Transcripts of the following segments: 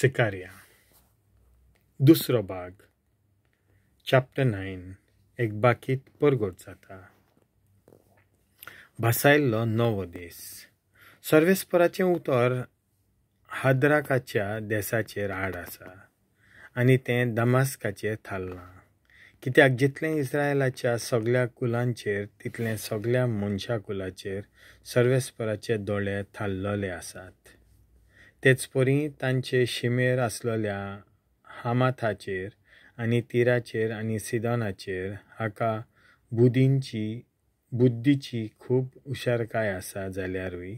सिकारिया. दुसरो भाग, चॅप्टर 9, एक बाकीत परगट जाता. भासायल्लो नवो देस. सर्वेस्पराचें उतर हाद्राकाच्या देसाचेर आड आसा आनी तें दमास्काचेर थारलां. कित्याक जितलें इस्रायलाच्या सगल्या कुलांचेर तितलें सगल्या मनशा कुलाचेर सर्वेस्पराचे दोळे थारलेले आसात. तेच परी तांचे शिमेर आसलेल्या हामाथाचेर आनी तिराचेर आनी सिदोनाचेर हाका बुद्दीची खूब हुशारकाय आसा जाल्यारूय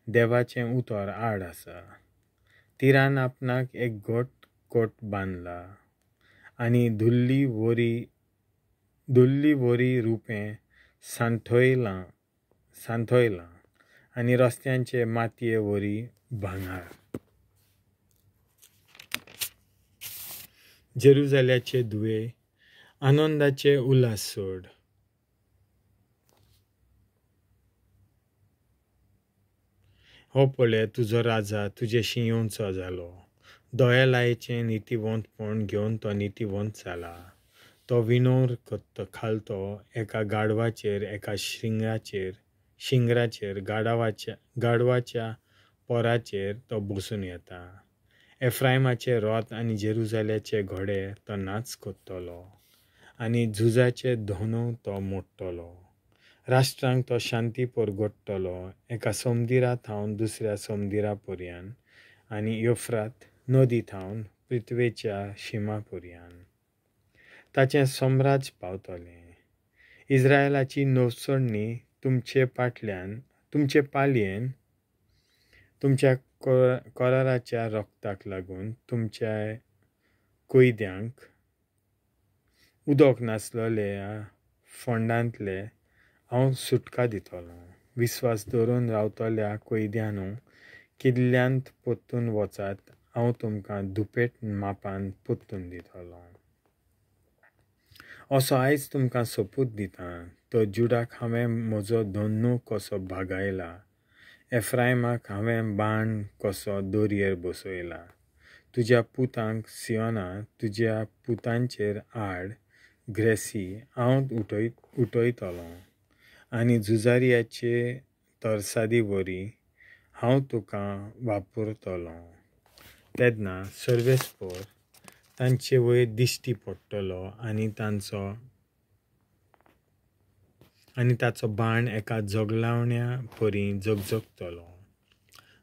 देवाचें उतर आड आसा. तिरान आपणाक एक घट कोट बांदला आनी धुल्ली वरी रुपें सांठयलां आनी रस्त्यांचे मातये वरी भांगर. जेरुजाल्याचे धुवे, आनंदाचे उल्हास सोड. हो पळय, तुजो राजा तुजेशी येवचो जालो. दयालायेचें नितीवंतपण घेवन तो नितीवंत जाला. तो विणोर खालतो एका गाडवाचेर, एका शिंगराचेर, गाडवाच्या पोराचेर तो बसून येता. एफ्रायमाचे रोत आनी जेरुजाल्याचे घोडे तो नाच कोत्तलो आनी झुजाचे धोनू तो मोडटलो. राष्ट्रांक तो शांती परगट्टलो, एका सोमदिरा थावन दुसऱ्या सोमदिरा पर्यान आनी युफ्रात नदी थावन पृथ्वेच्या शिमा पर्यान ताचें सम्राज्य पावतलें. इस्रायलाची नवसरणी तुमचे पालयेन, तुमच्या कराराच्या रक्ताक लागून तुमच्या कैद्यांक उदक नासलेल्या फोंडांतले हांव सुटका दितलो. विस्वास धरून रावतल्या कैद्यानू, किल्ल्यांत परतून वचात, हांव तुमकां दुपेट मापान परतून दितलो. असो आयज तुमकां सोपूत दितां, तो जुडाक हांवें म्हजो धोनू कसो भागायला, एफ्रायमाक हांवें बाण कसो दोरयेर बसयला. तुज्या पुतांक सियोना, तुज्या पुतांचेर आड ग्रेसी हांव उठयतलो आनी झुजार्याचे तरसादी वरी हांव तुका वापरतलो. तेन्ना सर्वेस्पर तांचे वयर दिश्टी पडटलो आनी ताचो बाण एका जोगलावण्या परी जगजगतलो.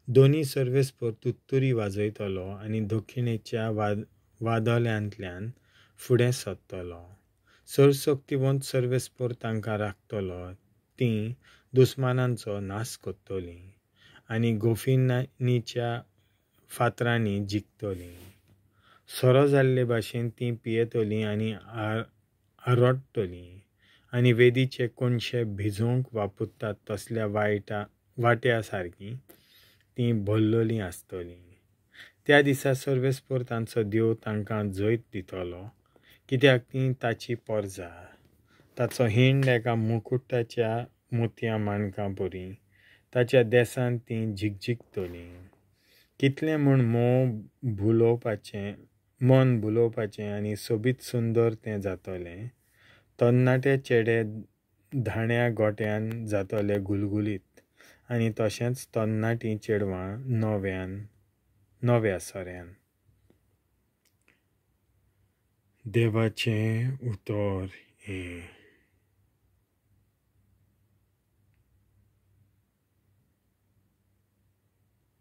दोनी सर्वेस्पर तुत्तुरी वाजयतलो आनी दक्षिणेच्या वादळ्यांतल्यान फुडें सरतलो. सर्वशक्तिवंत सर्वेस्पर तांकां राखतलो. तीं दुस्मानांचो नाश करतलीं आनी गोफिनीच्या फातरांनी जिखतलीं. सोरो जाल्ले भाशेन तीं पियेतलीं आनी आरोडटलीं आनी वेदीचे कोनशे भिजोवंक वापरतात तसल्या वाट्या सारकीं तीं भरलेलीं आसतलीं. त्या दिसा सर्वेस्पर तांचो देव तांकां जैत दितलो, कित्याक तीं ताची परजा. ताचो हिंड एका मुकुटाच्या मोतयां माणकां परी ताच्या देसांत तीं झिकझिकतलीं. कितलें म्हूण मोव भुलोवपाचें, मन भुलोवपाचें आनी सोबीत सुंदर तें जातलें. तरणाटे चेडे धाण्या गोट्यान जातले गुलगुलीत आनी तशेंच तरणाटीं चेडवां नव्या सोऱ्यान. देवाचें उतर हें.